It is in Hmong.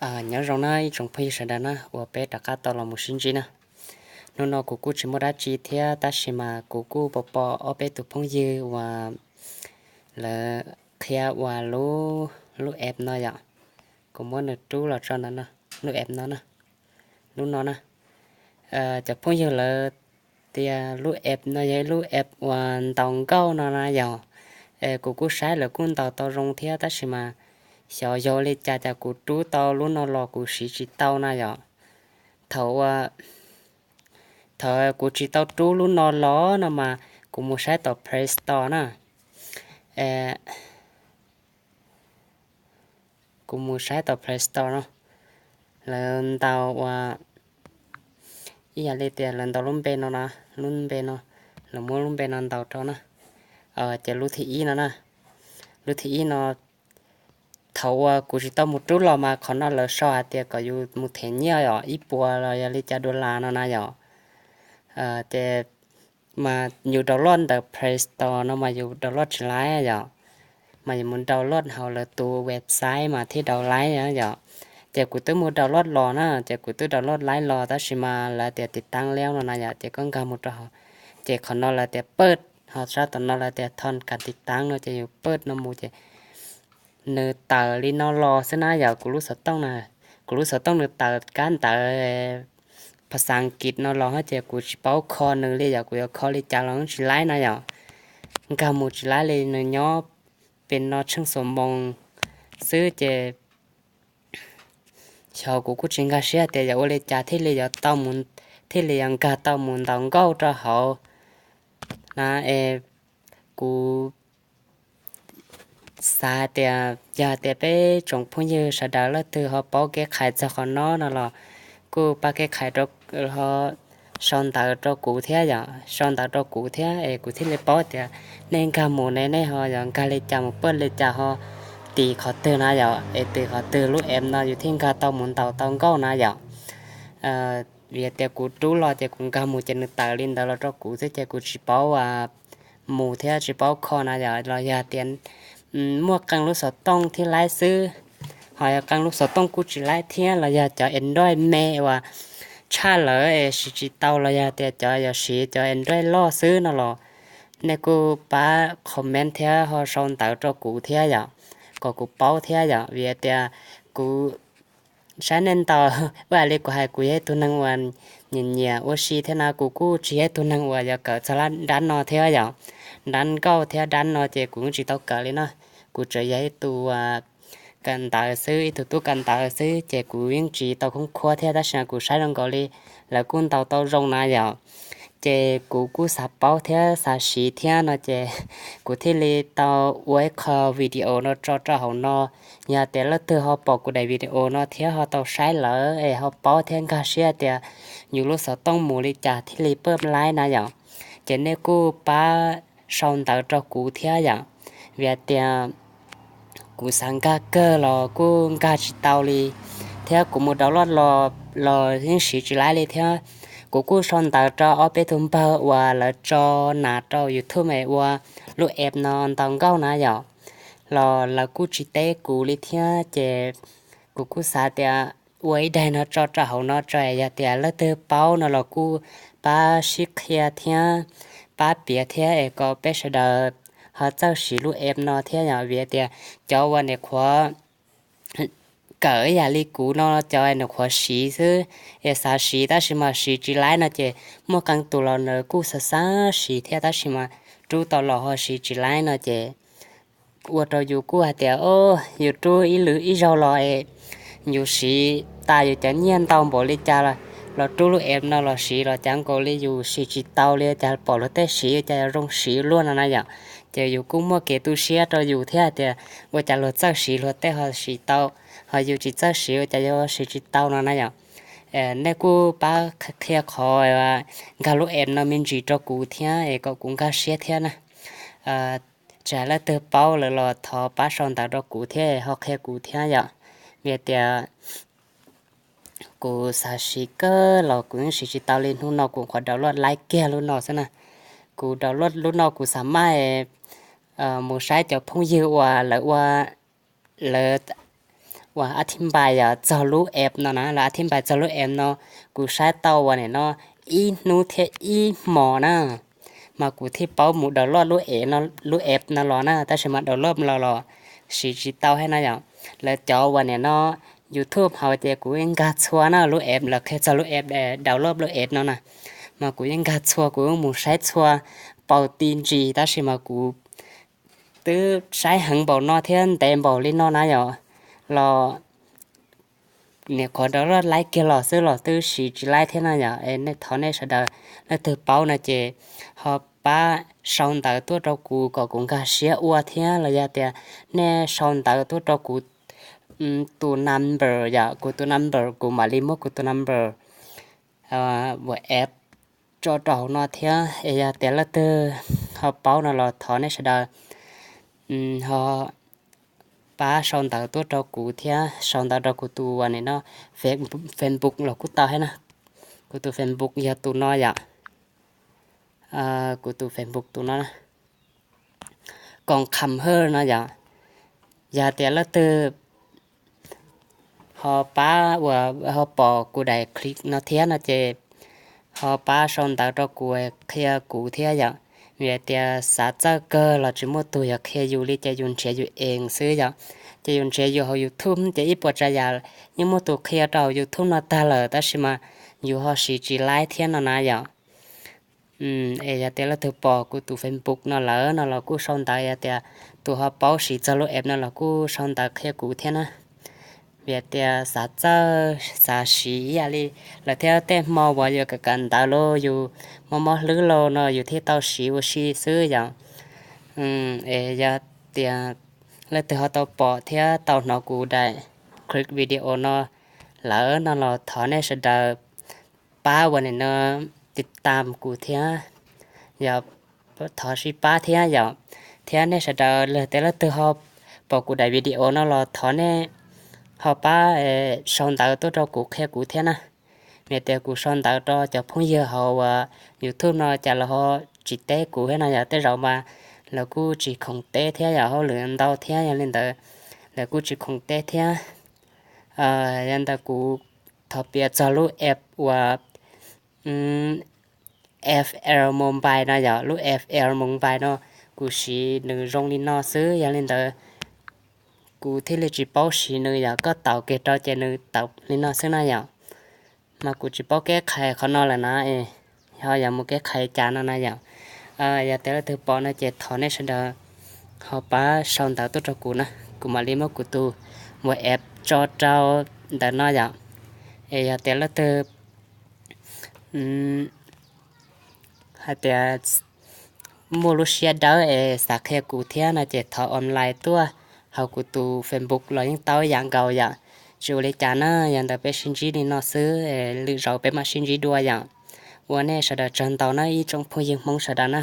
Nyob zoo na ib tsoom phooj ywg sawv daws na uas peb rov qab tau los mus sib ntsib na. Hnub no kuv kuj tsis muaj dab tsi thiab tab sis mas kuv kuj pom pom ob peb tus phooj ywg uas lawv qhia uas lub, lub app no yom. Kuv muab nws rub los tso ntawm no, lub app no na, lub no na. Cov phooj ywg lawv tias lub app no yog ib lub app uas ntaus nkauj no na yom. Kuv kuj saib lawv kuj ntaus tau zoo thiab tab sis mas xyov yog li cas cas kuv rub tau lub no los kuv siv tsis tau na yom. Thaum uas, thaum kuv tsis tau rub lub no los no mas kuv mus saib tom Play Store na. Kuv mus saib tom Play Store no, lawv ntaus uas ib yam li tias lawv ntaus lub npe no na, lub npe no, lawv muab lub npe no ntaus rau na. Ces lub thib ib no na, lub thib ib no, thaum uas kuv tsis tau mus rub los mas qhov no lawv sau hais tias kom yus mus them nyiaj os, ib puas los yog li cas dollar no na yom. Ces mas yus download ntawm Play Store no mas yus download tsis laib yom, mas yus mus download hauv lawv tus website mas thiaj download laib yom. Ces kuv twb mus download los na, ces kuv twb download laib los tab sis mas lawv tias tiv taab liab no na yom, ces koj nkag mus rau hauv, ces qhov no lawv tias pawj, ho sab tom no lawv tias thon kam tiv taab no ces yus pawj no mus ces nws tawm li no los xwb na yom. Kuv lub xov tooj na, kuv lub xov tooj nws tawm kab ntawv phas xas Askiv no los ces kuv tsis paub kho nws li yom, kuv yuav kho li cas los tsis laib na yom. Nkag mus tsis laib li, nws nyob pem no tsheej xuas moos xwb ces xyov kuv kuj tsis nkag siab tias yog ua li cas thiaj li yuav tau mus, thiaj li yuav nkag tau mus ntaus nkauj rau hauv na. Es kuv xav hais tias yog hais tias peb tsoom phooj ywg sawv daws leej twg ho paub kev qhais txog qhov no no los kuj pab kev qhais, ho sau ntawv rau kuv thiab yom, sau ntawv rau kuv thiab es kuv thiaj li paub tias nej nkag mus ne nej ho yog nkag li cas mus pawj li cas ho tim qhov twg na yom, es tim qhov twg lub app no yus thiaj nkag tau mus ntaus tau nkauj na yom. Vim tias kuv rub los ces kuv nkag mus ces nws tawm li ntawd los rau kuv xwb ces kuv tsis paub mus thiab tsis paub kho na yom. Los yog tias muaj qee lub xov tooj thiaj laib xwb, ho yog qee lub xov tooj kuj tsis laib thiab, los yog cov Android me uas tshaj lawm es siv tsis tau, los yog tias cov yuav siv cov Android loj xwb no los nej kuj pab comment thiab ho sau ntawv rau kuv thiab yom, kom kuv paub thiab yom. Vim tias kuv saib nej ntaus ua li kuv hais kuv yog ib tug neeg uas nyiam nyiam ua si thiab na, kuv kuj tsis yog ib tug neeg uas yuav kawm txog dab no thiab yom. Dab nkauj thiab dab no ces kuv tsis tau kawm li no, kuv tsuas yog ib tug kawm ntawv xwb, ib tug tub kawm ntawv xwb ces kuv yeej tsis tau khoob khuab thiab tab sis kuv saib zoo nkaus li lawv kuj ntaus tau zoo na yom. Ces kuv kuj xav paub thiab xav siv thiab no ces kuv thiaj li tau ua ib qho video no tso rau hauv no. Yog tias leej twg ho pom kuv daim video no thiab ho tau saib lawm es ho paub thiab nkag siab tias yus lub xov tooj mus li cas thiaj li pawj laib na yom, ces nej kuj pab sau ntawv rau kuv thiab yom. Vim tias kuv xav nkag kawg los kuj nkag tsis tau li, thiab kuv mus download los los yeej siv tsis laib li thiab. Kuv kuj sau ntawv rau ob peb tug npawg uas lawv tso nas rau YouTube es ua lub app no ntaus nkauj na yom, los lawv kuj tsis teb kuv li thiab ces kuv kuj xav tias ua ib daim no tso rau hauv no tso, yog tias leej twg paub no los kuj pab sib qhia thiab pab piav thiab es kom peb sawv daws ho txawj siv lub app no thiab yom. Vim tias cov uas nyuam qhuav kawm ib yam li kuv no, cov nyuam qhuav siv xwb es xav siv tab sis mas siv tsis laib no ces muaj qee tus los nws kuj xav xav siv thiab tab sis mas rub tau los ho siv tsis laib no ces ua rau yus kuj hais tias, o, yus rub ib lwm ib zaug los es yus siv tas yus cov nyiaj ntau npaum li cas los rub lub app no los siv los cas nkaus li yus siv tsis tau li, cas pom luag tej siv cas yuav zoo siv luaj no na yom. Ces yus kuj muaj kev tu siab rau yus thiab hais tias ua cas luag txawj siv luag tej ho siv tau, ho yus tsis txawj siv ua cas yuav siv tsis tau no na yom. Nej kuj pab qhia qhov nkag lub app no me ntsis rau kuv thiab es kom kuv nkag siab thiab na. Tsis hais leej twg paub lawm los thov pab sau ntawv rau kuv thiab ho qhia kuv thiab yom. Vim tias kuv xav siv kawg los kuv yeej siv tsis tau li, hnub no kuv nyuam qhuav download laib kiag lub no xwb na. Kuv download lub no kuv xav maj mus saib cov phooj ywg uas lawv ua, lawv uas a thib npais yog txog lub app no na, los a thib npais txog lub app no, kuv saib tau uas nim no ib hnub thiab ib hmos na, mas kuv thiaj paub mus download lub app no los na, tab sis mas download los los siv tsis tau thiab na yom. Lawv cov uas nim no YouTube hauv ces kuv yeej nkag txhua na, lub app lawv qhia txog lub app, download lub app no na, mas kuv yeej nkag txhua, kuv yeej mus saib txhua, paus ti ntsis, tab sis mas kuv twb saib heev npaum no thiab ntev npaum li no na yom, los nim qhuav download laib kiag los xwb los twb siv tsis laib thiab no yom. Es nej thov nej sawv daws leej twg paub no ces ho pab sau ntawv tuaj rau kuv kom kuv nkag siab ua thiab, los yog tias nej sau ntawv tuaj rau kuv tus number yom, kuv tus number kuv mam li muab kuv tus number WhatsApp tso rau hauv no thiab. Es yog tias leej twg ho paub no los thov nej sawv daws ho pab sau ntawv tuaj rau kuv thiab, sau ntawv rau kuv tus uas nim no Facebook los kuj tau thiab na. Kuv tus Facebook yog tus no yom. Kuv tus Facebook tus no, Koos Kham Hawj no yom. Yog tias leej twg ho pab uas ho pom kuv daim clip no thiab no ces ho pab sau ntawv rau kuv qhia kuv thiab yom. Vim tias xav txawj kawg los tsis muaj tug yuav qhia yus li ces yus nrhiav yus ees xwb yom. Ces yus nrhiav yus hauv YouTube ces ib puas tsav yam yeej muaj tus qhia rau hauv YouTube no tag lawm, tab sis mas yus ho siv tsis laib thiab no na yom. Es yog tias leej twg pom kuv tus Facebook no lawm no los kuj sau ntawv, yog tias tus ho paub siv txog lub app no los kuj sau ntawv qhia kuv thiab na. Vim tias xav txawj xav siv ib yam li lawv thiab, tej hmo uas yus kawm kawm ntawv los yus mob mob hlwb los no yus thiaj tau siv ua si xwb yom. Es yog tias leej twg ho tau pom thiab tau hnov kuv daim clip video no lawm no los thov nej sawv daws pab uas nim no tiv tam kuv thiab, yog thov sib pab thiab yom. Thiab nej sawv daws leej twg ho pom kuv daim video no los thov nej ho pab sau ntawv tuaj rau kuv qhia kuv thiab na. Vim tias kuv sau ntawv rau cov phooj ywg hauv uas YouTube no cas los ho tsis teb kuv thiab no yom. Tej zaum mas lawv kuj tsis khoom teb thiab yom, hauj lwm ntau thiab, yog li ntawd lawv kuj tsis khoom teb thiab. Yog ntawd kuv thov piav txog lub app uas FL Mobile no yom. Lub FL Mobile no kuv siv nws zoo li no xwb, yog li ntawd kuv thiaj li tsis paub siv nws yom. Koj taus kiag rau ces nws tawm li no xwb na yom. Mas kuv tsis paub keb khais qhov no lawm na, ho yog mus keb khais cas no na yom. Yog tias leej twg pom no ces thov nej sawv daws ho pab sau ntawv tuaj rau kuv na, kuv mam li muab kuv tus WhatsApp tso rau ntawm no yom. Es yog tias leej twg hais tias muaj lub siab dawb es xav qhia kuv thiab no ces thov online tuaj hauv kuv tus Facebook los yeej tau ib yam nkaus yom. Tsis ua li cas na, yog ntawd peb sib ntsib li no xwb, lwm zaus peb mam sib ntsib dua yom. Ua nej sawv daws tsaug ntau na ib tsoom phooj ywg Hmoob sawv daws na.